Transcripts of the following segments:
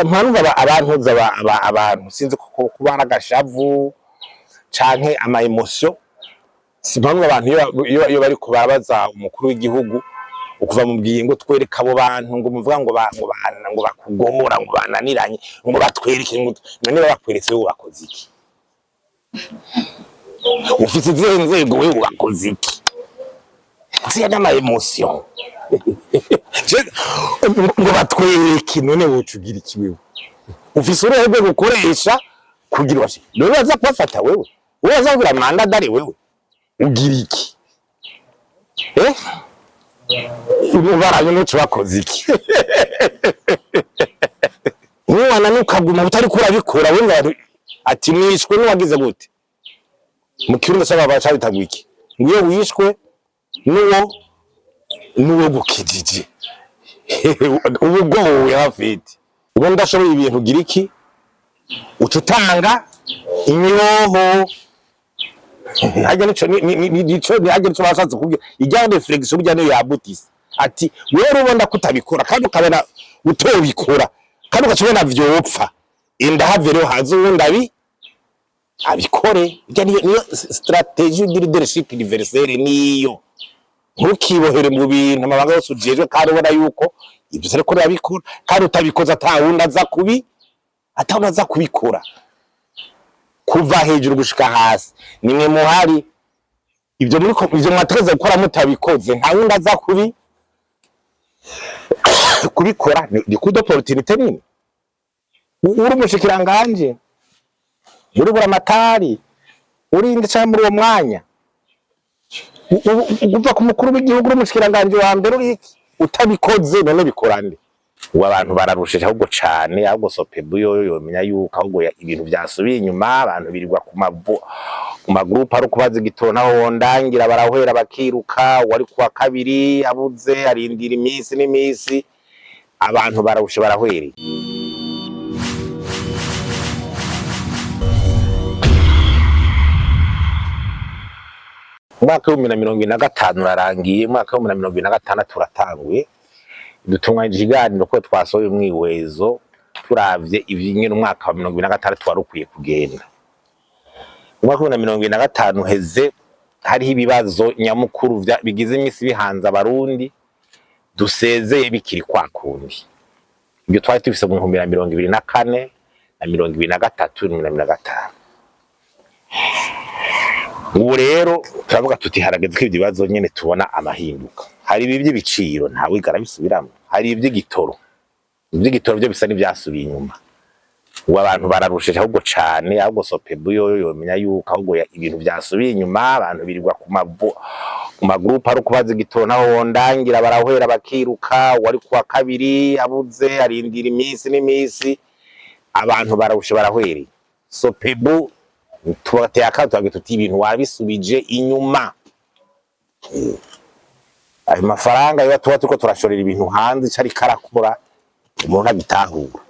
Mpanumva abantu abantu sinzi ko kuba ari agashavu canke ama émotions. Simpamwe abantu iyo bariko barabaza umukuru w'igihugu ukuva mubwiye ngo twereke abo bantu, ngo muvuga ngo bakugora, ngo bananiranye, ngo batwereke, ngo none bakweretse, wewe bakoze iki? Ufise izihe nzego? Wewe wakoze iki? Ziya n'ama émotions ngo batwereke, none woca ugira iki? Wewe ufise uruhe rwego ukoresha kugira ubashe? None baza kubafata, wewe wewe baza kugira mandat d'arrêt, wewe ugira iki? Ubaranye n'uco bakoze iki? Niwana ukaguma utariko urabikora, wewe abantu ati nishwe n'uwagize gute? Mu Kirundi cyaba bacabitagwa iki? Ngo iyo wishwe n'uwo gukijije, uba ugowe hafite. Ubu ndashoboye ibintu, ugira iki? Uca utanga imyoho. Harya nico nico harya nico bashatse kubwira. Ijya réflexion burya niyo yabutise ati wewe ubona ko utabikora kandi ukabona utobikora kandi ugaca ubona vyopfa, indahave rero haze uwundi abikore. Ijya niyo stratégie de leadership universelle. Niyo ntukibohere mu bintu, amabanga yose ujejwe, kandi ubona yuko ibyo utariko urabikora, kandi utabikoze atawundi aza kubi, atawundi aza kubikora. Kuva hejuru gushika hasi, nimwe muhari. Ibyo muri ibyo mwategeza gukora mutabikoze, nta wundi aza kubikora. Ni coup d'opportunité nini. Uri umushikiranganje, uri buramatari, uri inde canke muri uwo mwanya, uva ku mukuru w'igihugu, uri umushikiranganje wa mbere, uri iki, utabikoze none bikora nde? Ubu abantu bararushije ahubwo cane. Ahubwo SOPEBU yoyo yomenya yuko ahubwo ibintu vyasubiye inyuma. Abantu birirwa ku ma groupes ari ukubaza igitoro, naho wondangira barahwera bakiruka. Uwari kuwa kabiri abuze arindira iminsi n'imisi. Abantu bararushe, barahwereye. Umwaka w'2025 urarangiye, umwaka w'2026 uratanguye. Dutunganyije ikiganiro ko twasohoye umwihwezo, turavye ivyingene umwaka wa 2026 wari ukwiye kugenda. Umwaka wa 2025 uheze hariho ibibazo nyamukuru bigize imisi bihanze Abarundi, dusezeye bikiri kwa kundi. Ibyo twari tubifise mu 2024 na 2023 na 2025. Ubu rero turavuga tuti harageze ko ibyo bibazo nyene tubona amahinduka. Hari ibi by'ibiciro, ntawigara bisubiramwo. Hari iby'igitoro, iby'igitoro byo bisa n'ivyasubiye inyuma. Ubu abantu bararushije ahubwo cane. Ahubwo SOPEBU yoyo yomenya yuko ahubwo ibintu vyasubiye inyuma. Abantu birirwa ku ma groupes ari ukubaza igitoro, naho wondangira barahwera bakiruka. Uwari kuwa kabiri abuze arindira iminsi n'imisi. Abantu bararushe, barahwereye. SOPEBU tubateye akato, tubagira tuti ibintu wabisubije inyuma. Ayo mafaranga yo tuba turiko turashorera ibintu hanze, ico ariko arakora umuntu agitahura.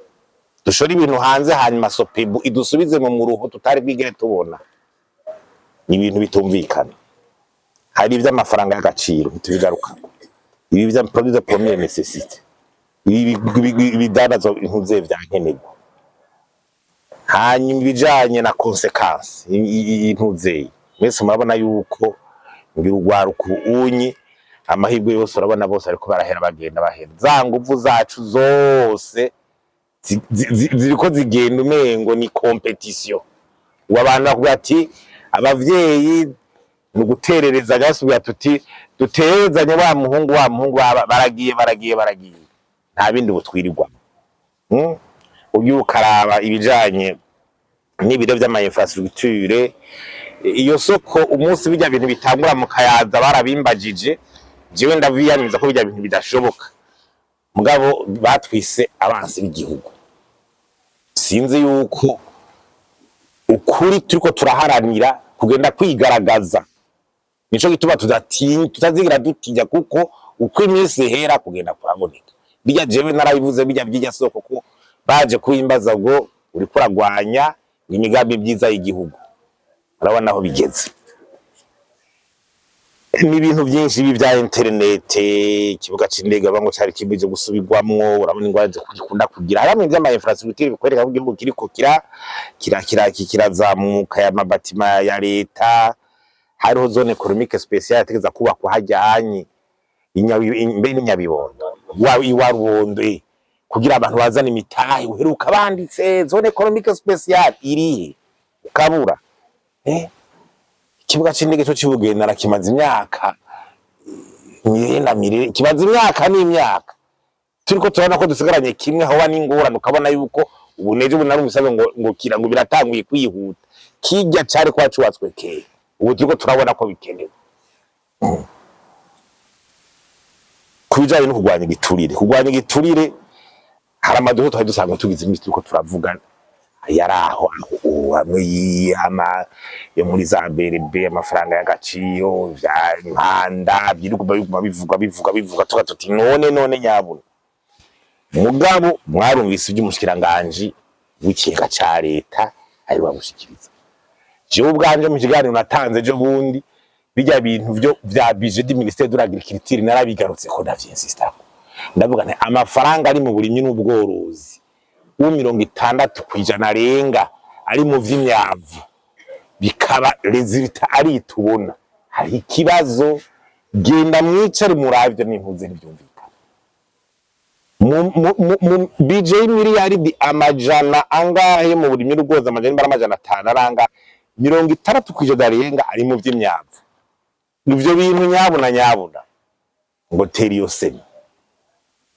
Dushora ibintu hanze, hanyuma SOPEBU idusubize mu muruho tutari bwigere tubona. Ni ibintu bitumvikana. Hari ivy'amafaranga y'agaciro, ntitubigarukako. Ibi vya produit de première nécessité, ibi bidandazwa intuze vya nkenerwa. Hanyuma ibijanye na conséquence intuzeyi, mwese murabona yuko ngira urwaruka unyi amahirwe yose, urabona bose ariko barahera, bagenda bahera. Za nguvu zacu zose ziriko zigenda, umengo ni compétition. Ubu abantu bakubwira ati abavyeyi ni ugutererezanya, basubira tuti dutererezanye wa muhungu, wa muhungu baragiye, baragiye, baragiye, nta bindi butwirirwamo. Ugiye ukaraba ibijanye n'ibiro vy'ama infrastructure, iyo soko, umunsi bijya bintu bitangura mu Kayaza, barabimbajije, jewe ndaviyamiza ko bijya bintu bidashoboka. Mugabo batwise abansi b'igihugu. Sinzi yuko ukuri turiko turaharanira kugenda kwigaragaza. Nico gituma tudatinya, tutazigira dutinya, kuko uko iminsi ihera kugenda kuraboneka. Bijya jewe narabivuze, bijya by'irya soko, ko baje kubimbaza ngo uriko uragwanya imigambi myiza y'igihugu. Urabona aho bigeze. Ni ibintu byinshi ibi bya internet, ikibuga c'indege bavuga ngo cari kimije gusubirwamwo. Urabona ingwara zikunda kugira haramwe vy'ama infrastructure bikwereka ko igihugu kiriko kira kira kira kirazamuka, ya mabatima ya leta. Hariho zone économique spéciale yategeza kubakwa hajyanye mbe ni Nyabibondo wa iwa Rubondo, kugira abantu bazana imitahe. Uheruka banditse zone économique spéciale irihe? Ukabura. Ikibuga c'indege co c'Ibugendana kimaze imyaka mirire na mirire, kimaze imyaka n'imyaka. Turiko turabona ko dusigaranye kimwe, hoba n'ingorane. Ukabona yuko ubu nejo ubu narumvise ngo kira ngo biratanguye kwihuta. Kirya cari kwa cubatswe kera, ubu turiko turabona ko bikenewe. Ku bijanye no kurwanya igiturire, kurwanya igiturire, hari amaduka twari dusanzwe tugize imisi turiko turavuga yari aho aho hamwe y'ama yo muri za BRB, amafaranga y'agaciro vya Mpanda, byirirwa biguma bivugwa bivugwa bivugwa, tuba tuti none none nyabuna. Mugabo mwarumvise ivy'umushikiranganji w'ikigega ca leta ari bagushikiriza. Jewe ubwanje mu kiganiro natanze ejo bundi, bijya bintu vyo vya budget du ministère de l'agriculture narabigarutse ko ndavyinsistako, ndavuga nti amafaranga ari mu burimyi n'ubworozi, ubu 60% arenga ari mu vy'imyavu, bikaba résultat ari tubona hari ikibazo. Genda mwicare muravyo n'impuze ntivyumvikana. Mu budget y'imiliyaridi amajana angahe mu burimyi n'ubworozi, amajana niba ari 500 aranga, 60% arenga ari mu vy'imyavu. Ivyo bintu nyabuna nyabuna ngo tera iyo semi,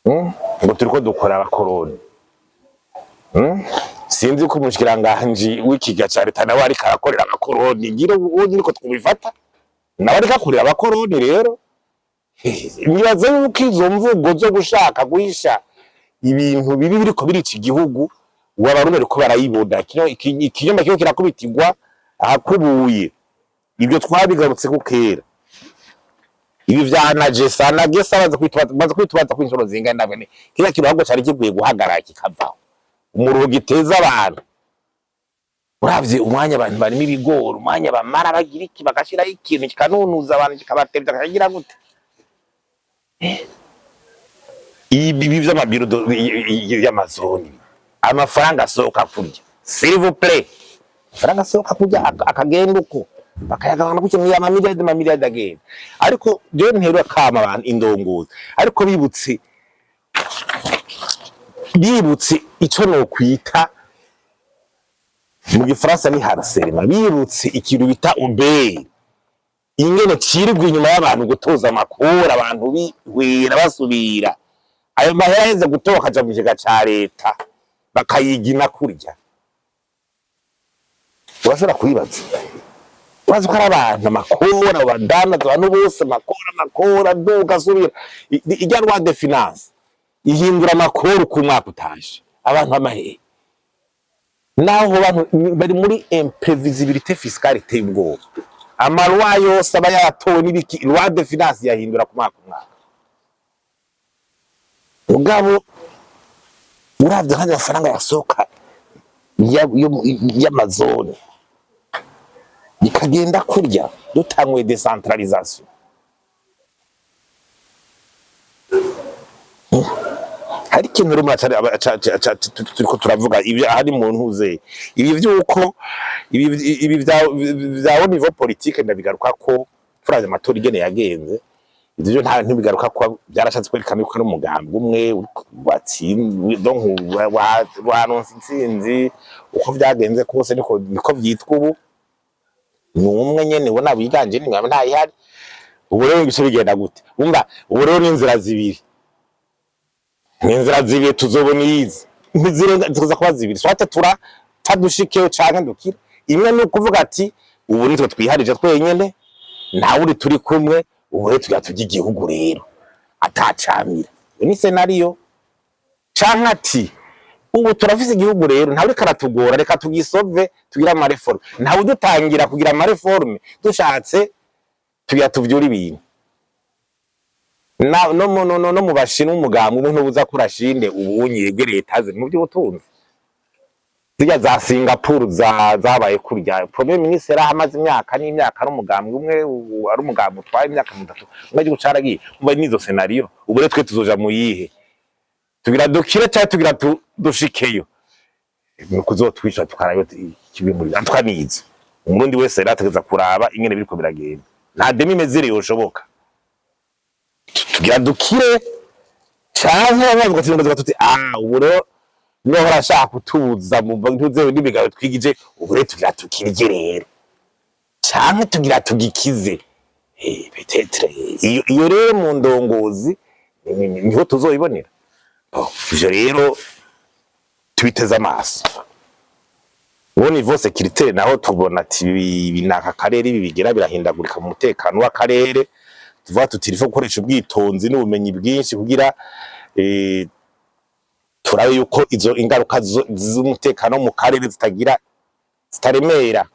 Ngo turiko dukora abakoroni. Sinzi ko umushikiranganji w'ikiga ca leta nawe ariko arakorera abakoroni, ngira ubu niko twubifata, nawe ariko akorera abakoroni. Rero nibaza yuko izo mvugo zo gushaka guhisha ibintu bibi biriko birica igihugu, ubu abarundi bariko barayibona. Ikinyoma kiriko kirakubitirwa ahakubuye. Ibyo twabigarutseko kera, ibi vya ANAGESSA. ANAGESSA baza kwitubaza kw'inshuro zingana ndabone kiriya kintu, ahubwo cari gikwiye guhagarara kikavaho. Umuruho giteza abantu, uravye umwanya abantu barimo ibigori, umwanya bamara bagira iki, bagashiraho ikintu kikanunuza abantu, kikabatevya, kakagira gute. Ibi vy'amabiro y'amazoni, amafaranga asohoka kurya, s'il vous plaît, amafaranga asohoka kurya akagenda uko bakayagabana gutyo, mu amamiliyardi amamiliyardi agenda. Ariko jewe nterura kama abantu indongozi, ariko bibutse ico nokwita mu gifaransa ni harcèlement, bibutse ikintu bita OBR, ingene cirirwa inyuma y'abantu gutoza amakuru, abantu bihwera basubira ayo mahera aheze gutoka akaja mu kigega ca leta, bakayigina kurya. Urashobora kubibaza, urazi ko ari abantu amakora abo badandaza, abantu bose amakora amakora aduga asubira. Irya loi de finance ihindura amakuru ku mwaka utashe, abantu amahehe naho bantu bari muri imprévisibilité fiscale iteye ubwoba. Ama lois yose aba yaratowe n'ibiki, loi de finance yahindura ku mwaka umwaka. Mugabo uravye nk'ayo mafaranga yasohoka y'amazone bikagenda kurya, dutanguye décentralisation, hari ikintu rumwe turiko turavuga ibyo hari mu ntuze, ibi vyuko ibi vya au niveau politique ndabigaruka ko turavye amatora ingene yagenze, ivyo byo nta ntibigaruka ko byarashatse kwerekana yuko ari umugambi umwe watsinze, donc waronse intsinzi. Uko vyagenze kose niko vyitwa ubu, ni umwe nyene ubona wiganje, ni ntayihari. Ubu rero ibice bigenda gute? Umva, ubu rero ni inzira zibiri, ni inzira zibiri tuzobona iyizi, ntizirenga, zikuza kuba zibiri: soit tura dushikeyo canke dukire. Imwe ni ukuvuga ati ubu nitwe twiharije twenyene, ntawe uri turi kumwe, ubu rero tugira turya igihugu rero atacamira. Iyo ni scénario. Canke ati ubu turafise igihugu rero, ntawe uriko aratugora, reka tugisove, tugire ama réformes, ntawe udutangira kugira ama réformes, dushatse tugira tuvyure ibintu. Na, no, no, no, no mu bashinwa umugambi umwe ntubuza ko urashinde ubu unyebwe leta ziri mu by'ubutunzi. Zirya za Singapore zabaye kurya, premier ministre yarahamaze imyaka n'imyaka, ari umugambwe umwe, ari umugambwe utwaye imyaka 30, umwe igihugu caragiye. Umva nizo scénario. Ubu rero twe tuzoja mu yihe? Tugira dukire cyangwa tugira dushikeyo? Ni ukuzotwisha tukaraba kimwe muri antwa nizo. Umurundi wese rero ategereza kuraba ingene biriko biragenda. Nta demi-mesure yoshoboka. Tugira dukire canke bavuga ati tuti: "Ah, ubu rero niho barashaka kutubuza mu ntuzewe n'imigabo twigije." Ubu rero tugira tukirye rero canke tugira tugikize? Peut-être iyo rero mu ndongozi niho tuzoyibonera. Bon, ivyo rero tubiteze amaso. Au niveau sécuritaire naho tubona ati ibi naka karere, ibi bigera birahindagurika mu mutekano w'akarere. Tuvuga tuti il faut gukoresha ubwitonzi n'ubumenyi bwinshi kugira turabe yuko izo ingaruka z'umutekano mu karere zitagira zitaremera.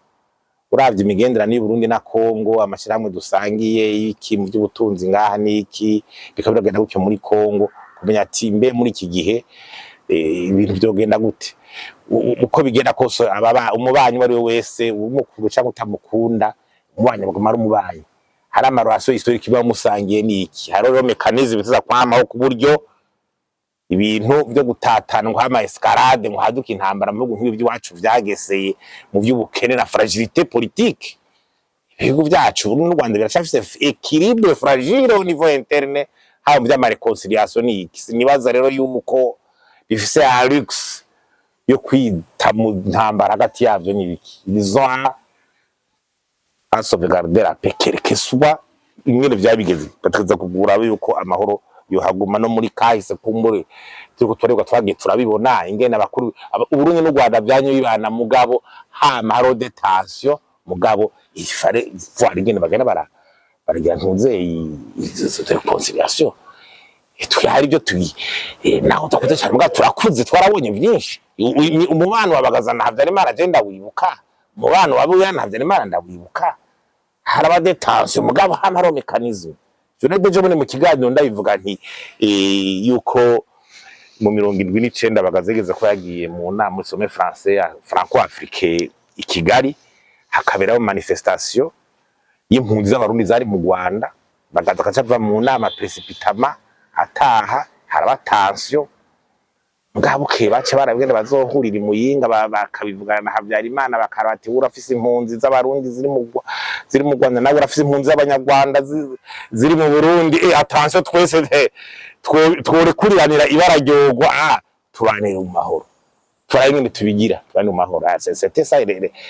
Uravye imigenderanire y'Uburundi na Kongo, amashirahamwe dusangiye iki mu by'ubutunzi ngaha n'iki, bikaba biragenda gutyo muri Kongo, kumenya ati mbe muri iki gihe ibintu vyogenda gute? Uko bigenda kose, ababa umubanyi uwo ari we wese, umukunda cyangwa utamukunda, umubanyi aguma ari umubanyi. Hari ama relations historiques iba musangiye n'iki, hari rero mécanisme tuza kwamaho ku buryo ibintu byo gutatana ngo hama escalade, ngo haduka intambara mu bihugu nk'ibi by'iwacu vyageseye mu by'ubukene na fragilité politique. Ibihugu byacu, Burundi n'u Rwanda, biracafise équilibre fragile au niveau interne, haba mu vy'ama réconciliation n'iki. Sinibaza rero yuko bifise un luxe yo kwita mu ntambara hagati yavyo n'ibiki. Ils ont à sauvegarder la paix, quel que soit ingene vyabigeze. Bategereza kugura yuko amahoro yohaguma. No muri kahise kumbure turiko turareba, twagiye turabibona ingene abakuru Uburundi n'u Rwanda vyanyu bibana, mugabo hama hariho des tensions, mugabo il fallait voir ingene bagenda baragira ntuze izo réconciliation. Twe hari ibyo tuyi naho twakuze cyane, mugabo turakuze, twarabonye byinshi. Umubano wa Bagaza na Habyarimana je ndawibuka, umubano wa Buyoya na Habyarimana ndawibuka, haraba des tensions, mugabo hama hariho mécanisme. Je n'ai muri mu kiganiro ndabivuga nti yuko mu 79 Bagaza yigeze ko yagiye mu nama muri sommet français ya franco africain i Kigali, hakaberaho manifestation y'impunzi z'Abarundi zari mu Rwanda. Bagaza akaca ava mu nama précipitamment ataha, haraba tension. Mugabo bukeye bace barabwira bazohurira i Muyinga, bakabivugana na Habyarimana, bakaraba ati: "Urafise impunzi z'Abarundi ziri mu Rwanda, nawe urafise impunzi z'Abanyarwanda ziri mu Burundi. Attention, twese tworekuriranira ibara ryogwa, tubanire mu mahoro, turabe ingene tubigira, tubane mu mahoro." Ah, c'était ça.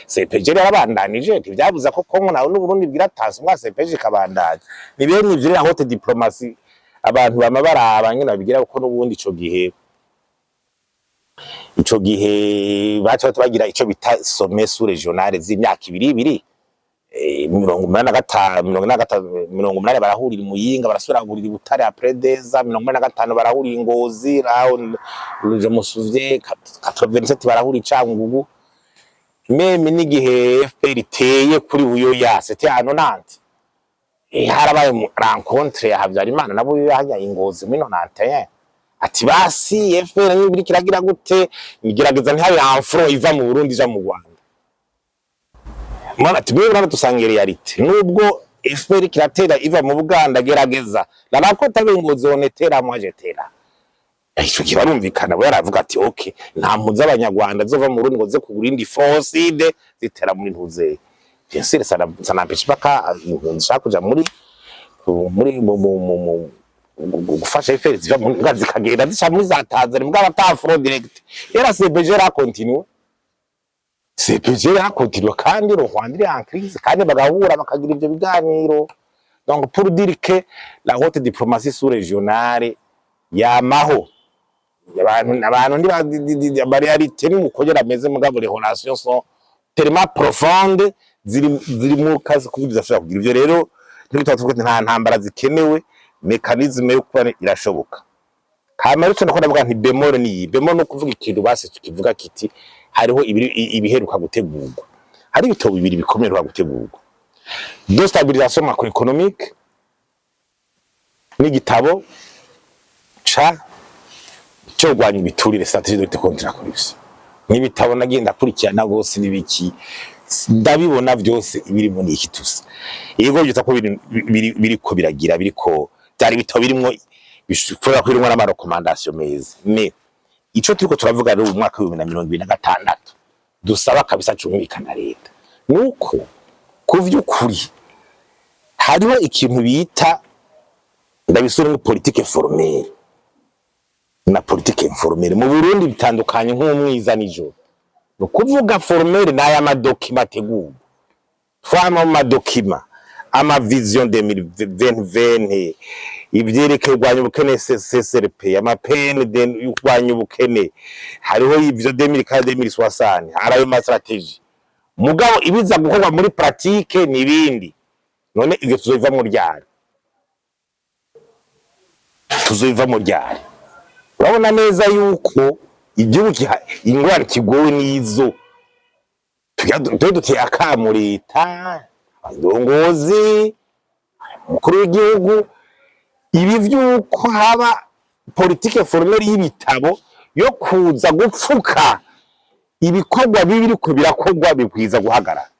CEPGL yarabandanije, ntivyabuza ko Kongo nawe n'Uburundi bwira tension, mwa CEPGL ikabandanya. Ni bene ivyo rero, haute diplomatie, abantu bama baraba ngene babigira, kuko n'ubundi ico gihe baca bagira ico bita sommet sous régional z'imyaka ibiri ibiri. 85, 45, 80 barahurira i Muyinga, barasubira guhurira i Butare après 2 ans, 85 barahurira i Ngozi, là je me souviens, 87 barahurira i Cangugu. Même n'igihe FPR iteye kuri Buyoya, c'était en 90, harabaye rencontre ya Habyarimana na Buyoya hajya i Ngozi muri 91, ati: "Basi FPR niba iriko iragira gute, igerageza ntihabe un front iva mu Burundi ija mu Rwanda." Mwana ati: "Mwe urabona dusanga réalité, nubwo FPR kiratera iva mu Buganda, gerageza la rencontre abe Ngozi, on était là, moi j'étais là." Ico gihe barumvikana. Bo yaravuga ati: "Okay, nta mpunzi z'Abanyarwanda zova mu Burundi ngo ze kugura indi front sud zitera muri ntuzeye." Bien sûr, ça n'empêche pas ka impunzi zishaka kuja muri mu gufasha FPR ziva mu mbwa zikagenda zica muri za Tanzania, mbwa ata front direct. Era CEPGL a continué, CEPGL a continué, kandi le Rwanda iri en crise, kandi bagahura bakagira ivyo biganiro. Donc pour dire que la haute diplomatie sous-régionale yamaho, abantu ndiba réalité ni mukogera ameze, mugabo les relations sont tellement profondes, ziri mu kazi kuburyo zidashobora kugira ivyo. Rero nibyo tuvuga ati nta ntambara zikenewe, mécanisme yo kuba irashoboka. Hama rero ndakora ndavuga nti bémol ni iyi. Bémol no kuvuga ikintu basi tukivuga kiti hariho ibiheruka gutegurwa, hari ibitabo bibiri bikomeye biheruka gutegurwa: de stabilisation macroéconomique n'igitabo ca cyo kurwanya ibiturire, stratégie de lutte contre la corruption. N'ibitabo nagenda akurikirana rwose n'ibiki, ndabibona byose. Ibirimo ni iki tusa yego byita ko biriko biragira, biriko byari ibitabo birimwo bishobora ko birimwo n'ama recommandations meza. Mais ico turiko turavuga rero mu mwaka wa 2026, dusaba kabisa cumvikana leta, nuko ku vy'ukuri hariho ikintu bita, ndabisubiremo, politique formelle na politique informelle. Mu Burundi bitandukanye nk'umwiza nijoro. Ni ukuvuga formelle n'aya ma documents ategurwa, twama mu ma documents, ama vision 2020, ivyerekeye kurwanya ubukene, CCRP, ama PND yo kurwanya ubukene, hariho ivyo 2040, 2060, hari ayo ma stratégies. Mugabo ibiza gukorwa muri pratique ni ibindi. None ivyo tuzovamo ryari? Tuzovamo ryari? Urabona neza yuko igihugu ingorane kigowe n'izo tujya duteye akamo leta, abandongozi, umukuru w'igihugu. Ibi vy'uko haba politique formelle y'ibitabo yo kuza gupfuka ibikorwa bibi biriko birakorwa bikwiza guhagarara.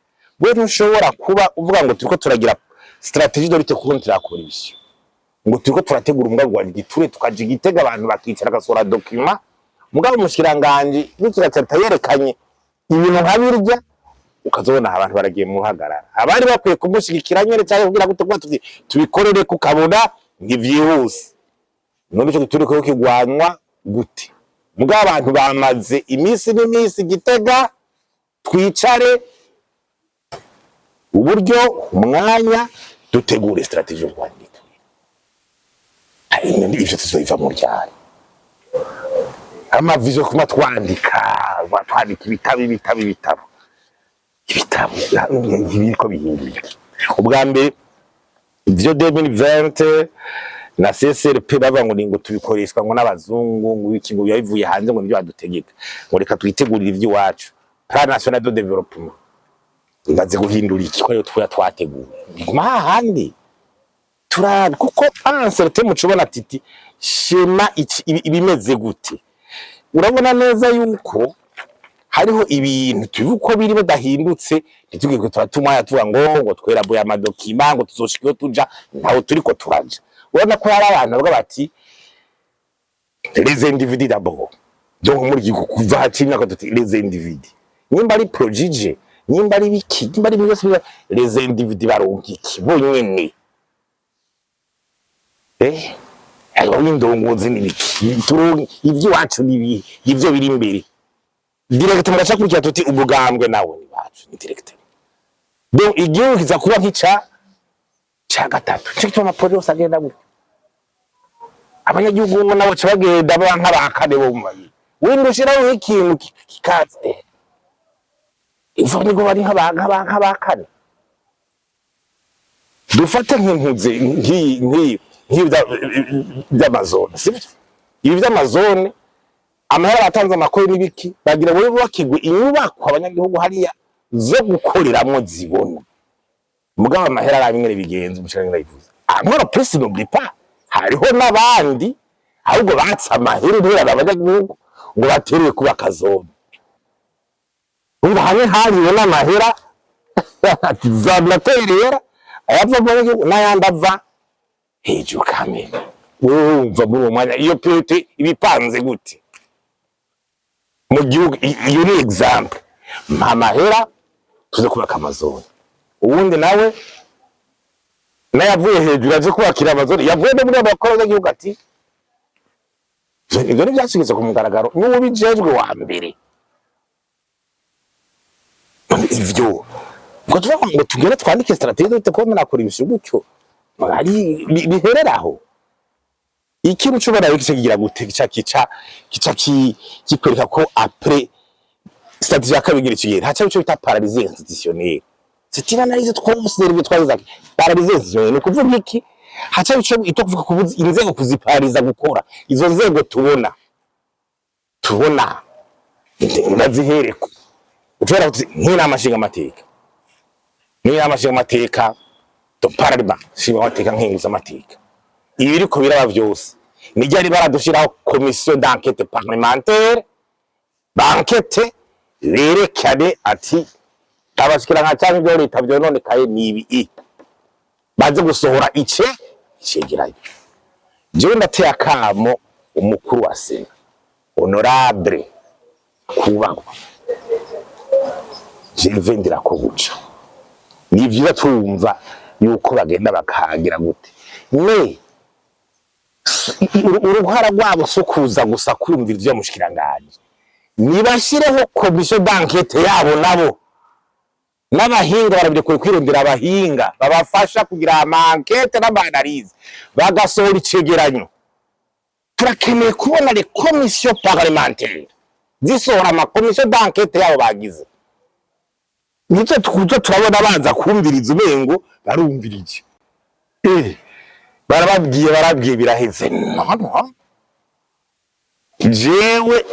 Wewe ntushobora kuba uvuga ngo turiko turagira stratégie de lutte contre la corruption, ngo turiko turategura umugambi wa giture, tukaja igitega, abantu bakicara bagasohora document, mugabo umushikiranganji n'ikiraca yerekanye ibintu nka birya, ukazobona abantu baragiye mu hagarara, abari bakwiye kumushigikira nyene cyangwa kugira gute, kuba tuti tubikorere, kukabona ntivyihuse. None ico gituriko kigwanywa gute? Mugabo abantu bamaze iminsi n'iminsi Gitega, twicare uburyo umwanya dutegure stratégie yo kurwanya igiturire. Ivyo tuzobiva mu ryari? Ama visions kuma twandika ibitabo, ibitabo, ibitabo, ibitabo, ibiriko bihindura iki? Ubwa mbere ivyo 2020 na CSRP bavuga ngo ni ngo tubikoreshwa ngo n'abazungu, ngo iki, ngo biba bivuye hanze, ngo nibyo badutegeka, ngo reka twitegurire ivy'iwacu, plan national de développement, imaze guhindura iki ko ariyo twaya twateguye? Biguma hahandi turabe, kuko un certain mucubona titi schéma iki ibimeze gute. Urabona neza yuko hariho ibintu tubivuga uko biri badahindutse, ntitugire ko turatuma tuvuga ngo twerabuye ama documents, ngo tuzoshika iyo tuja, ntaho turiko turaja. Urabona ko hari abantu bavuga bati les individus d'abord. Donc muri gihugu kuva haciye imyaka tuti les individus, nimba ari projije, nimba ari biki, nimba ari ibintu byose, les individus baronka iki bonyene? Hariho n'indongozi n'ibiki, turonke ivy'iwacu n'ibihe, ivyo biri imbere direct, mugaca kurikira tuti umugambwe nawe ni wacu ni direct. Donc igihugu kiza kuba nk'ica ca gatatu. Nico gituma amaprojet yose agenda gutyo, abanyagihugu bo nabo baca bagenda baba nk'abakane bo mu babiri, wenda ushiraho ikintu kikaza, ivo nibwo bari nk'abakane. Dufate nk'impuze nk'iyi by'ama zones, sibyo? Ibi by'ama zones, amahera batanze, amakuru n'ibiki, bagira ngo bubakirwe inyubako abanyagihugu hariya zo gukoreramwo zibona. Mugabo amahera ari bimwe bigenza umushikiranganji yivuze amwe plus. N'oublie pas, hariho n'abandi ahubwo batse amahera interera abanyagihugu ngo baterere kubaka zone. Umva, hamwe hariwe n'amahera zamuraterera, ayava mu banyagihugu n'ayandi ava hejuru. Kamere wewe wumva muri uwo mwanya iyo priorité ibipanze gute mu gihugu? Iyo ni exemple. Mpa amahera tuze kubaka ama zones, uwundi nawe nayavuye hejuru aje kubakira ama zones, yavuye no muri abakora abanyagihugu, ati ibyo ntibyashyizwe ku mugaragaro n'uwubijejwe wa mbere. None ivyo ngo tuvuga ngo tugere twandike stratégie dute ko nakora ibisho gutyo ari bihereraho? Ikintu ushobora kica kigira gute, kica kikwereka ko après stratégie ya kabiri igira haca ico bita paralysie institutionnelle. C'est une analyse twose ibyo twagize. Paralysie institutionnelle ni ukuvuga iki? Haca ico ito kuvuga kubuza inzego, kuziparariza gukora. Izo nzego tubona ndazihereko, ushobora kuti nk'inama nshingamateka, n'inama nshingamateka do parlement, nshingamateka, nkenguzamateka, ibi biriko biraba vyose nijyari baradushiraho commission d'enquête parlementaire, bankete. Berekane ati abashikiranga canke ibyo leta vyononekaye ni ibi, baze gusohora ice icegeranyo. Jewe ndateye akamo umukuru wa Sena, honorable kubahwa Gervais Ndirakobuca. Ni vyiza tumva yuko bagenda bakahagira gute, me uruhara rwabo si ukuza gusa kumva ivyo mushikiranganji. Nibashireho commission d'enquête yabo nabo n'abahinga, barabirekuye kwirondera abahinga babafasha kugira ama enquêtes n'ama analyses, bagasohora icegeranyo. Turakeneye kubona les commissions parlementaires zisohora ama commissions d'enquête yabo bagize. Nico tuza turabona baza kumviriza, umengo barumvirije, barababwiye, barabwiye, biraheze. Non, non, jewe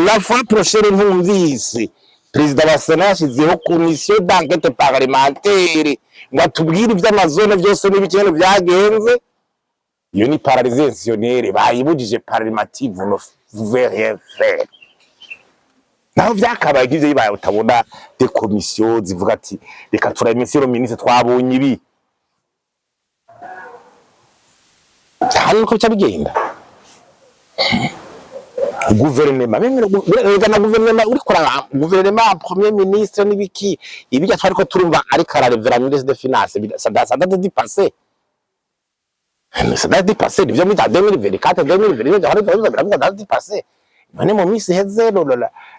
la fois prochaine ntumvise perezida wa Sena yashizeho commission d'enquête parlementaire ngo atubwire ivy'ama zones vyose n'ibikene vyagenze, iyo ni paralysie institutionnelle bayibujije. Parlement ne pouvait rien faire. Naho vyakabaye nk'ivyo bibaye, utabona des commissions zivuga ati: "Reka turabe, monsieur le ministre, twabonye ibi." Hano niko bica bigenda. Guverinema rega na guverinema, uriko uraba guverinema, premier ministre n'ibiki, ibijya twariko turumva ariko ararevera ministre des finances, ça date du passé, ça date du passé. Nivyo muri 2024, 2025 biravuga date du passé. None mu minsi iheze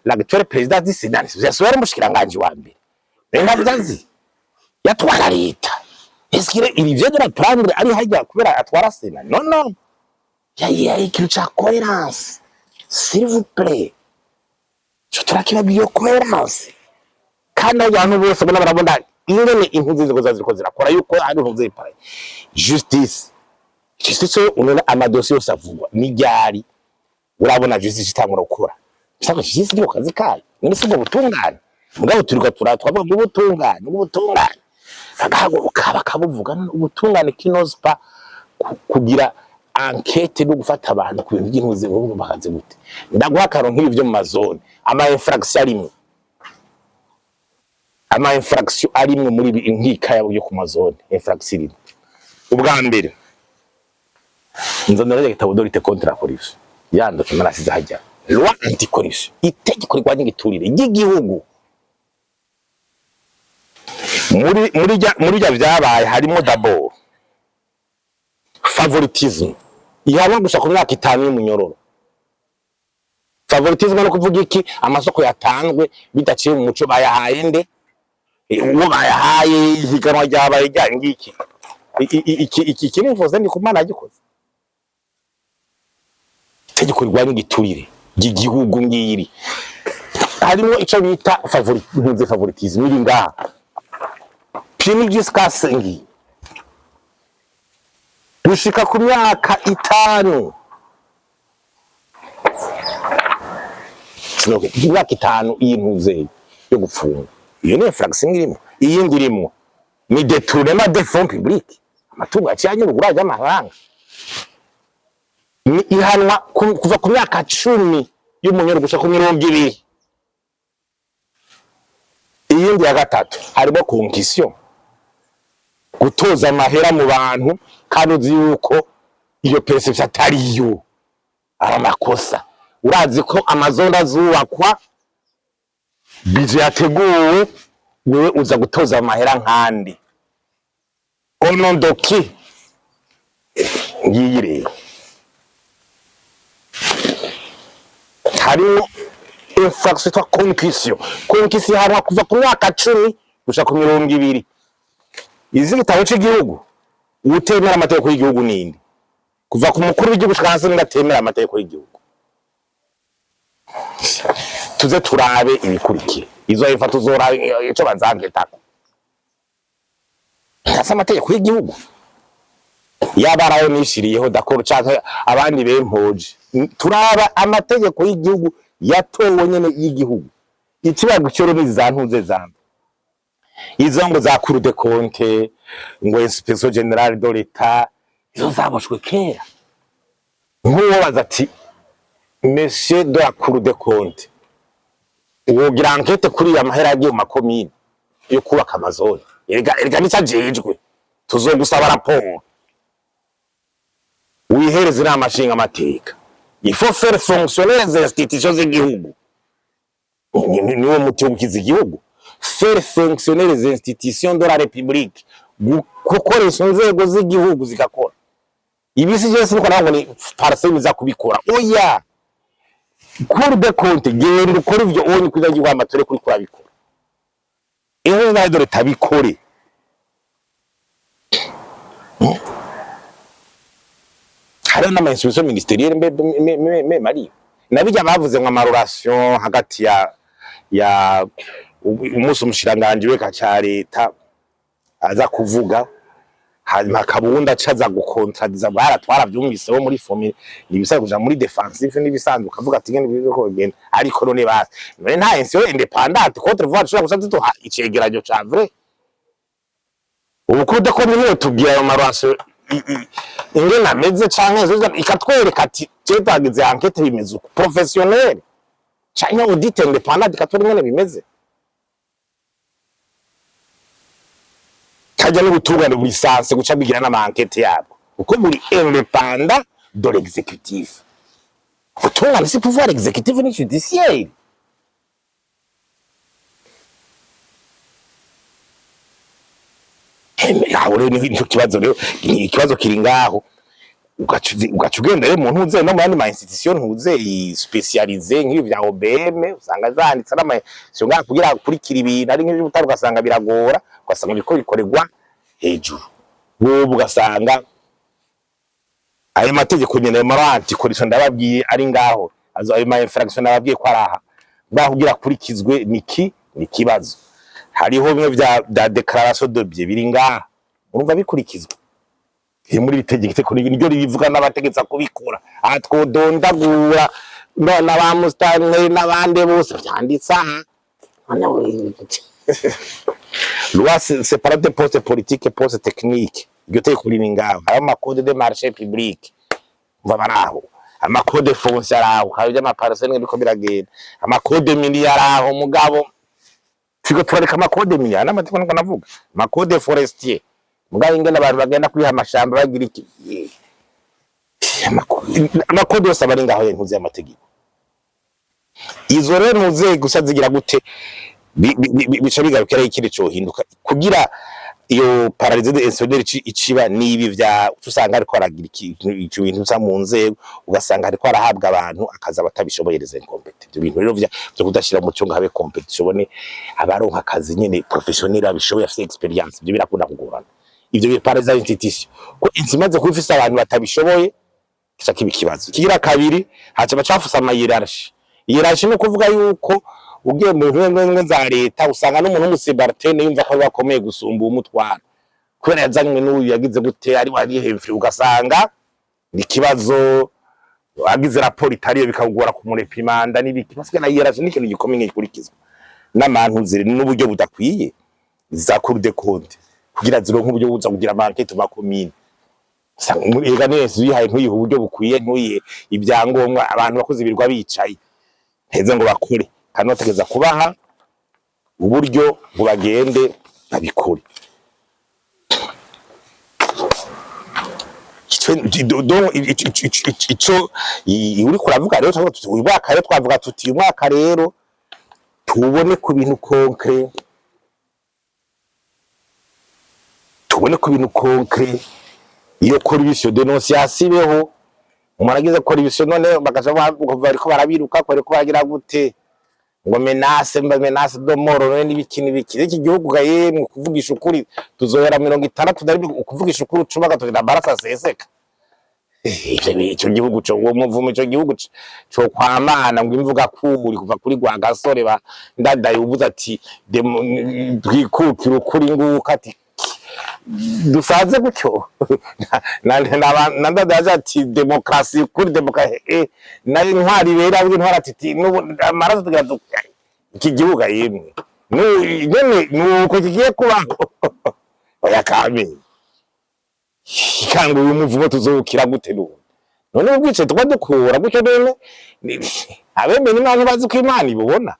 l'actuel président du Sénat yasubira umushikiranganji wa mbere, nenga vyazi yatwara leta. Est-ce qu'il il vient de la prendre ari hajya kubera atwara Sénat? Non, non, ya ikintu ca cohérence, s'il vous plaît. Cyo turakira iyo cohérence. Kandi abantu bose bona barabona ingene impuzu ziriko ziriko zirakora, yuko ari impuzu ziparaye. Justice, unaona amadosiye yose avugwa ni ryari urabona justice itangura gukora? Saka justice niko kazi kayo, none si ubwo butungane? Mugabo turiko turavuga ngo ubutungane, ubutungane, bagahaguruka bakabuvuga. None ubutungane qui n'ose pas kugira enquête no gufata abantu ku bintu by'intuzi bakaze gute? Ndaguha akaro nk'ibi byo mu ma zones, ama infraction arimwe, ama infraction arimwe muri ibi nkika yo ku ma zones. Infraction irimo ubwa mbere, nzonera igitabo de lutte contre la corruption, ya document nasize hajya, loi anticorruption, itegeko rirwanya igiturire ry'igihugu. Muri rya vyabaye harimo d'abord favoritisme, ihanwa gusa ku myaka 5 y'umunyororo. Favoritisme no kuvuga iki? Amasoko yatanzwe bidaciye mu muco, bayahaye nde? Uwo bayahaye, ihiganwa ryabaye rya ngiki. Iki nivuze ndi kumana yagikoze. Itegeko rirwanya igiturire ry'igihugu ngiri harimo ico bita ntuze favoritisme, iri ngaha, puni jusqu'à 5, gushika ku myaka 5. Imyaka 5 y'intuze yo gupfunga, iyo ni infraction irimo. Iyindi irimo ni détournement des fonds publics, amatungo yaciye anyurwa y'amahanga, ni ihanwa kuva ku myaka 10 y'umunyoro gushika ku 20. Iyindi ya gatatu harimo concussion, gutoza amahera mu bantu kandi uzi yuko iyo perception atari yo, ari amakosa. Urazi ko ama zones azubakwa, budget yateguwe, wewe uza gutoza amahera nkandi, au nom de qui? Ngiyi rero harimo infraction yitwa concussion. Concussion ihanwa kuva ku myaka 10 gushika ku 20. Izi gitabo c'igihugu, utemera amategeko y'igihugu ninde? Kuva ku mukuru w'igihugu gushika hasi, n'atemera amategeko y'igihugu. Tuze turabe ibikurikira izo ifa, tuzorabe ico bazangetako. Ntasi amategeko y'igihugu yaba arayo nishiriyeho, d'accord, canke abandi bempoje. Turaba amategeko y'igihugu yatowe nyene y'igihugu. Ikibazo cyo ni za ntuze zamba izo ngo za Cour des comptes, ngo inspection générale de l'État, izo zaboshwe kera. Nk'uwo baza ati: "Monsieur de la Cour des comptes, Wogira enquête kuri ya mahera yagiye mu makomine yo kubaka amazone. Erega nica ajejwe, tuzogusaba raporo wihereze inama nshinga amateka. Il faut faire fonctionner les institutions z'igihugu. Niwo muti wo gukiza igihugu, faire fonctionner les institutions de la République, gukoresha inzego z'igihugu zigakora. Ibi si byose niko naho ngo ni PARCEM iza kubikora. Oya, Cour des comptes, genda ukora ivyo onye kuza gihugu amatore kuri kurabikora. Ejo nayo dore tabikore. Hariho n'ama institution ministérielle mbe mari nabijya bavuze ngo ama relation hagati ya umunsi umushikiranganji we ca leta aza kuvuga, hanyuma akabunda acaza gukontradiza. Bwara twaravyumvise bo muri FOMI, nibisanzwe kuja muri défensive, nibisanzwe ukavuga ati ngene biriko bigenda. Ariko none basi none nta institution indépendante contre voix dushobora gusa duha icegeranyo ca vrai? Ubu Cour des comptes niyo tubwira ayo ma relation ingene ameze, canke ikatwereka ati je twagize enquête, bimeze uko, professionnel, canke audit indépendant ikatwereka ingene bimeze. Kajya n'ubutungane buri sanse guca bigira n'ama enquête yabwo, kuko buri indépendant de l'exécutif. Ubutungane si pouvoir exécutif ni judiciaire. Aho rero nico kibazo. Rero ni ikibazo kiri ngaho, ugaca ugenda rero mu ntuze no mu yandi ma institution ntuze spécialisé nk'ibi vya OBM, usanga zanditse n'ama institution ngaha kugira akurikira ibintu ari nk'ivy'ubutare, ugasanga biragora, ugasanga biriko bikorerwa hejuru. Wowe ugasanga ayo mategeko nyene, ayo ma anticorruption ndababwiye ari ngaho, ayo ma infraction ndababwiye ko ari aha ngaho kugira akurikizwe. Niki ni ikibazo. Hariho bimwe vya déclaration de biens biri ngaha, urumva bikurikizwa? Iri muri iri tegeko niryo ribivuga n'abategetsi kubikora. Aha twodondagura na ba musitanteri n'abandi bose vyanditse aha. Loi séparate poste politique, poste technique, iryo tegeko riri ngaho. Hariho ama code de marché public, umva baraho, ama code foncier araho, hari ivy'ama parcelle biriko biragenda, ama code minier araho. Mugabo turiko turareka ama code minier n'amategeko niko navuga, ama code forestier. Mugabo ingene abantu bagenda kwiha amashamba bagira iki, ama code yose aba ari ngaho ntuzi y'amategeko. Izo rero ntuze gusa zigira gute, bica bigarukira ikindi cohinduka kugira iyo paralysie de institutionnelle iciba. Nibi vya usanga ariko aragira ico bintu usa mu nzego, ugasanga ariko arahabwa abantu akaza batabishoboye, les incompétents. Ibyo bintu rero vyo kudashira mu cyo ngo habe compétition, ubone abaronka akazi nyene professionnel abishoboye, afise expérience, ibyo birakunda kugorana. Ivyo bi paralyse institution, ko inzu imaze kuba ifise abantu batabishoboye kica kiba ikibazo. Kigira kabiri, haca bacafusa ama hiérarchie. Hiérarchie ni ukuvuga yuko ugiye mu nzego za leta, usanga n'umuntu w'umu subalterne yumva ko bakomeye gusumba uwumutwara kubera yazanywe n'uyu yagize gute, ari wari hejuru, ugasanga ni ikibazo. Agize raporo itariyo bikagora kumurepimanda n'ibiki. Parce que na hiérarchie ni ikintu gikomeye gikurikizwa n'amantu ziri n'uburyo budakwiye. Za Cour des comptes kugira zironke uburyo buza kugira ama enquête mu makomine, ega nese uyihaye ntuyihe uburyo bukwiye, ntuyihe ibyangombwa, abantu bakozi birirwa bicaye nteze ngo bakore, kandi bategeza kubaha uburyo ngo bagende babikore. Ico uriko uravuga rero, tuvuga tuti uyu mwaka rero, twavuga tuti uyu mwaka rero tubone ku bintu concret, tubone ku bintu concret. Iyo corruption dénonciation ibeho. Umuntu agize corruption none bagaca bariko barabiruka, bariko baragira gute, ngo menace, mba menace de mort, none n'ibiki n'ibiki. Iki gihugu ga yemwe, kuvugisha ukuri, tuzohera 61 ukuvugisha ukuri ucuma gatoki amaraso aseseka. Ico gihugu co uwo muvumo, ico gihugu co kwamana ngo imvuga kuri kuva kuri gwa gasore ba ndadaye uvuze ati twikukira ukuri nguka ati dusaze gutyo na ndadaye ati demokarasi kuri demokarasi, nayo intwari ibera intwari ati n'ubu amaraso tugira iki gihugu yemwe nyene nuko kigiye kubaho. Oya kame ikanga uyu muvumo tuzowukira gute none? None ubwice tuba dukura gutyo none abemeye Imana ntibazi ko Imana ibubona.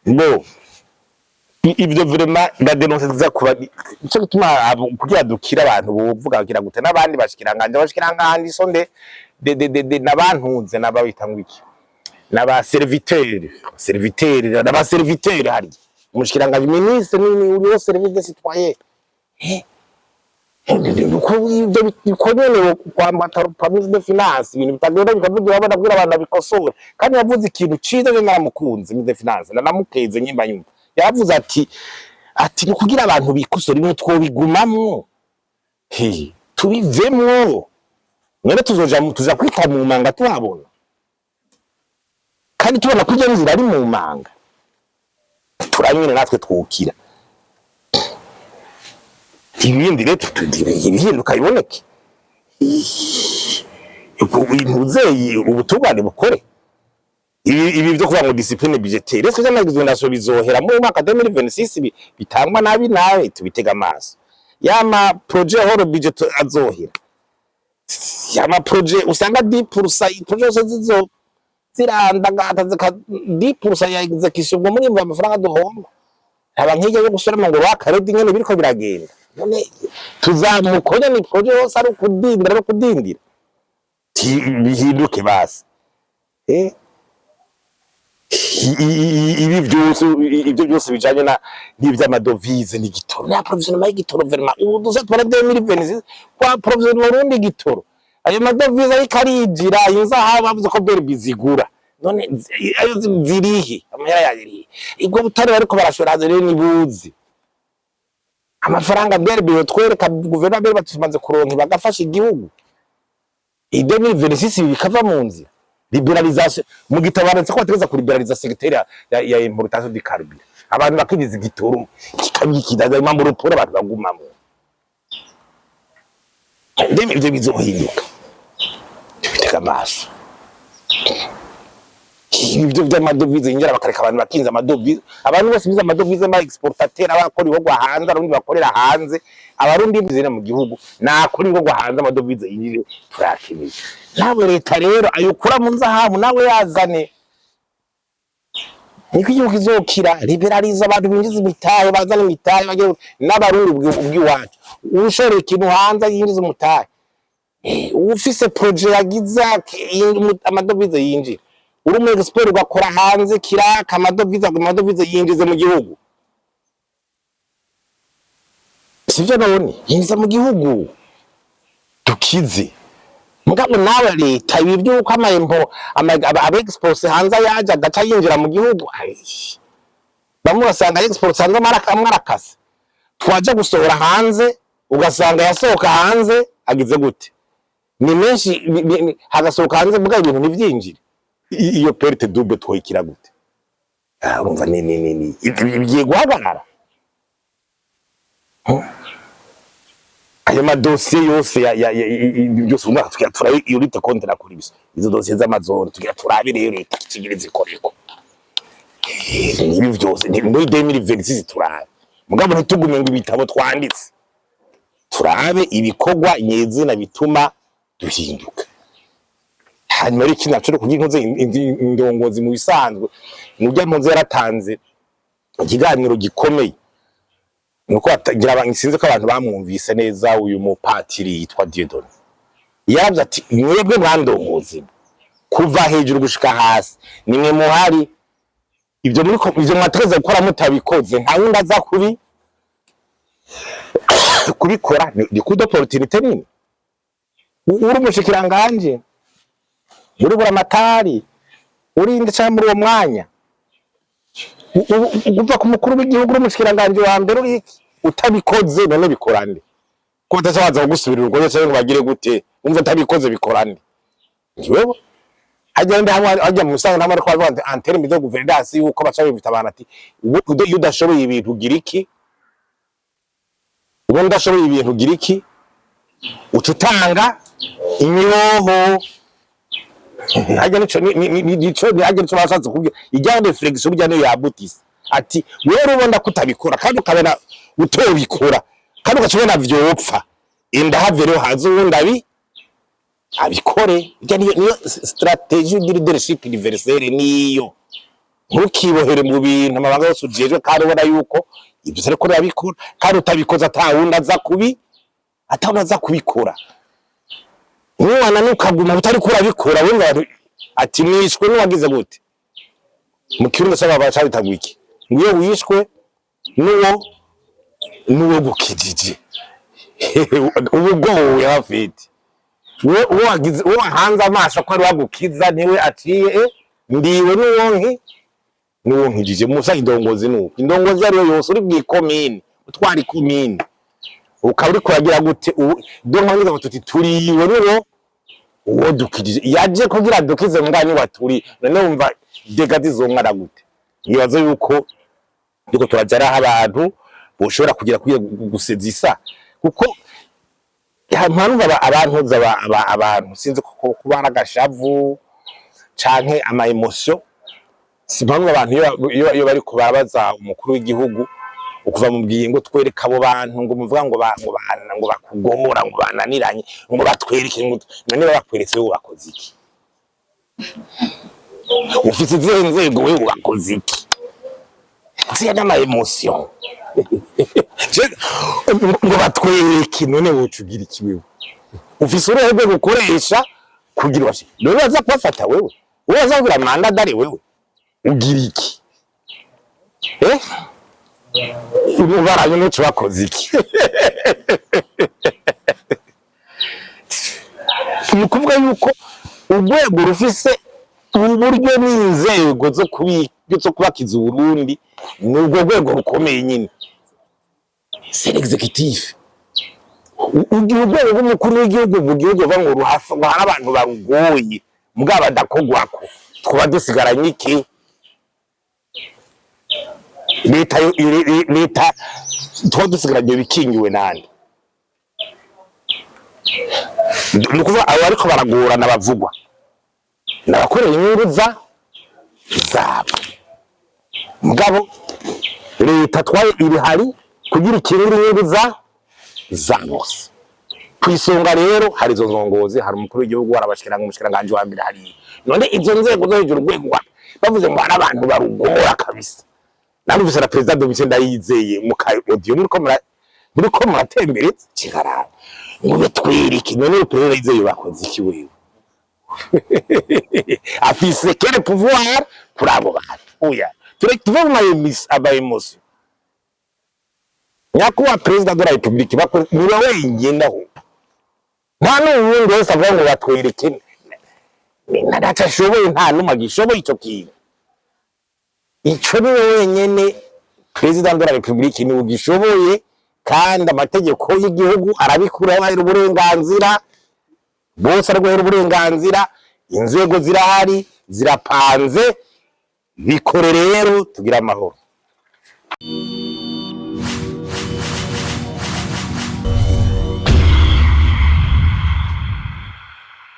Bo ivyo vraiment ndadénonce za kuba nico gituma kugira dukira abantu bovuga kugira gute n'abandi bashikiranganje sont de n'abantunze n'ababita ngo iki, n'aba serviteur n'aba serviteur. Harya umushikiranganje, ministre ni uri au service des citoyens. Uko ibyo uko nyene kwambata ministre de finance, ibintu bitagenda bikavugira abana kugira abantu babikosore. Kandi yavuze ikintu ciza, je naramukunze ministre de finance, naramukeze nyimba nyumva yavuze ati ni kugira abantu bikosore, ibintu twobigumamwo. He, tubivemwo mwene tuzoja tuza kwita mu manga tuhabona, kandi tubona ko iryo nzira ari mu manga, turanyene natwe twukira ibindi rero ibihinduka biboneke, intuzeyi ubutungane bukore. Ibi byo kuvuga ngo discipline budgétaire, est-ce que vy'amaexonération bizohera mu mwaka 2026? Bitangwa nabi nawe tubitega amaso. Yama projet hors budget azohera, yama projet usanga 10%, projet zose zizo zirandagata zika 10% ya exécution, ubwo muri amafaranga duhomba haba nk'ijya yo gusoroma ngo bakaredi nyene biriko biragenda. None tuzamukonya ni projet yose ari ukudindira no kudindira. Bihinduke basi. Ibi byose, ibyo byose bijanye na n'ivy'amadevises n'igitoro n'approvisionnement y'igitoro, vraiment ubu duze tubona 2026 kwa approvisionnement urundi igitoro, ayo madevises ariko arijira inzahabu bavuze ko BRB zigura, none ayo zirihe? Amahera yayirihe? Ubwo butare bariko barashora rero nibuzi amafaranga BRB yotwereka guverinoma BRB batumaze kuronka bagafasha igihugu. I 2026 ibi bikava mu nzira. Libéralisation mu gitabo banditse ko bategeza kulibéraliza secteur ya importation du carburant, abantu bakinjiza igitoro kikabikida mu ruporo abantu bagumamwo. Ndeme ivyo bizohinduka, tubitega amaso. Ibyo vy'amadevises yinjira bakareka abantu bakinza amadevises, abantu bose bize amadevises, ama exportateur, abakora ibikorwa hanze, abarundi bakorera hanze, abarundi bizina mu gihugu nakora ibikorwa hanze, amadevises yinjire, turayakeneye. Nawe leta rero ayukura mu nzahabu nawe yazane, niko igihugu kizokira. Libéraliza, abantu binjiza imitahe, bazana imitahe bagire n'abarundi ubw'iwacu. Ushoreye ikintu hanze yinjiza umutahe. Ufise projet yagize amadevises yinjira, uri umu expert ugakora hanze kiraka amadevises yinjize mu gihugu, sivyo? None yinjiza mu gihugu dukize. Mugabo nawe leta ibi vy'uko amaimpo aba export hanze yaje agaca yinjira mu gihugu, ai, bamwe ugasanga export hanze amwe arakase, twaja gusohora hanze ugasanga yasohoka hanze agize gute, ni menshi hagasohoka hanze mugabo ibintu ntivyinjire. Iyo perte double twoyikira gute? Ah, urumva ni bigiye guhagarara. Ayo madosiye yose byose umwaka tugira turabe iyo lutte contre la corruption, izo dosiye z'amazone tugira turabe rero leta kigira zikoreko. Ibi vyose ni muri 2026 turabe, mugabo ntitugume ngo ibitabo twanditse, turabe ibikorwa nyezina bituma duhinduka. Hanyuma rero ikindi naco kugira inkoze indongozi mu bisanzwe murya mpuze yaratanze ikiganiro gikomeye, nuko batagira sinzi ko abantu bamwumvise neza. Uyu mupatiri yitwa Dieudonné yaravuze ati: "Mwebwe mwandongozi kuva hejuru gushika hasi, nimwe muhari ibyo muri ivyo mwategeza gukora, mutabikoze nta wundi aza kubikora." Ni coup d'opportunité nini. Uri umushikiranganje, uri buramatari, uri nde canke muri uwo mwanya uva ku mukuru w'igihugu, uri umushikiranganje wa mbere, uri iki, utabikoze none bikora nde? Ko bataca baza kugusubirira urugozo canke ngo bagire gute? Umva, utabikoze bikora nde? Ni wewe. Hajya ndi hamwe hajya mu musanga ntamwe, ariko bavuga ati en terme de gouvernance yuko baca bibita abantu ati: "Iyo udashoboye ibintu ugira iki? Ubu udashoboye ibintu ugira iki? Uca utanga imihoho." Hajya nico nico hajya nico bashatse kubwira ijya réflexion burya niyo yabutise ati: "Wewe ubona ko utabikora kandi ukabona utobikora kandi ugaca ubona vyopfa, indahave rero haza uwundi abikore." Ijya niyo stratégie de leadership universelle niyo. Ntukibohere mu bintu, amabanga yose ujejwe, kandi ubona yuko ibyo utariko urabikora, kandi utabikoze atawundi aza kubi, atawundi aza kubikora. Niwananiwe ukaguma utariko urabikora, wumva abantu ati nishwe n'uwagize gute? Mu Kirundi saba baca bitagwa iki? Ngo iyo wishwe n'uwo gukijije, uba ugowe hafite uwo wagize, uwo wahanze amaso ko ari wagukiza, niwe aciye ndiwe n'uwo nkijije. Musa indongozi nuko indongozi ariyo yose, uri bw'ikomine, utwara ikomine, ukaba uriko uragira gute? Ubu donc ngize tuti turiwe n'uwo uwo dukijije yaje kugira dukize, mbwa ni waturi. None wumva dégâts zizongana gute? Nibaza yuko ndiko turaja aho abantu boshobora kugira kugira gusezisa, kuko mpamvu abantu abantu sinzi ko kuba ari agashavu canke ama émotions. Si mpamvu abantu iyo bariko barabaza umukuru w'igihugu, ukuva mubwiye ngo twereke abo bantu, ngo muvuga ngo ngo bana, ngo bakugora, ngo bananiranye, ngo batwereke, ngo none bakweretse, wewe wakoze iki? Ufise izihe nzego? Wewe wakoze iki? Ziya n'ama émotions ngo batwereke, none woca ugira iki? Wewe ufise uruhe rwego ukoresha kugira ubashe? None baza kubafata, wewe wewe baza kugira mandat d'arrêt, wewe ugira iki? Ubaranye n'uco bakoze iki? Ni ukuvuga yuko urwego rufise uburyo n'inzego zo kubakiza Uburundi ni urwo rwego rukomeye nyine, c'est l'exécutif. Ugira urwego rw'umukuru w'igihugu mu gihugu bavuga ngo ruhafa, ngo hari abantu barugoye mugabo badakogwako, twaba dusigaranye iki? Leta leta tuba dusigaranye bikingiwe nande? Ni ukuvuga abo bariko baragorana bavugwa ni abakorera inyungu za zabo, mugabo leta twaye irihari kugira ikingire inyungu za bose. Ku isonga rero hari izo ndongozi, hari umukuru w'igihugu, hari abashikiranga, umushikiranganji wa mbere, hari none izo nzego zo hejuru. Urwego bavuze ngo hari abantu barugora kabisa. Narumvise na perezida Domitien Ndayizeye mu ka audio muriko muratembereza kigarara ngo bitwereke. None perezida Ndayizeye bakoze iki? Wewe afise quel pouvoir kuri abo bantu? Oya, tuve mu aba émotions. Nyakubahwa perezida de la République, niwe wenyine aho, nta n'uwundi wese avuga ngo batwereke, ntaco ashoboye, nta n'umwe agishoboye ico kintu. Ico niwe wenyene, perezida de la République, niwe ugishoboye, kandi amategeko y'igihugu arabikura, ahera uburenganzira bose, ari guhera uburenganzira. Inzego zirahari, zirapanze, bikore rero tugira amahoro.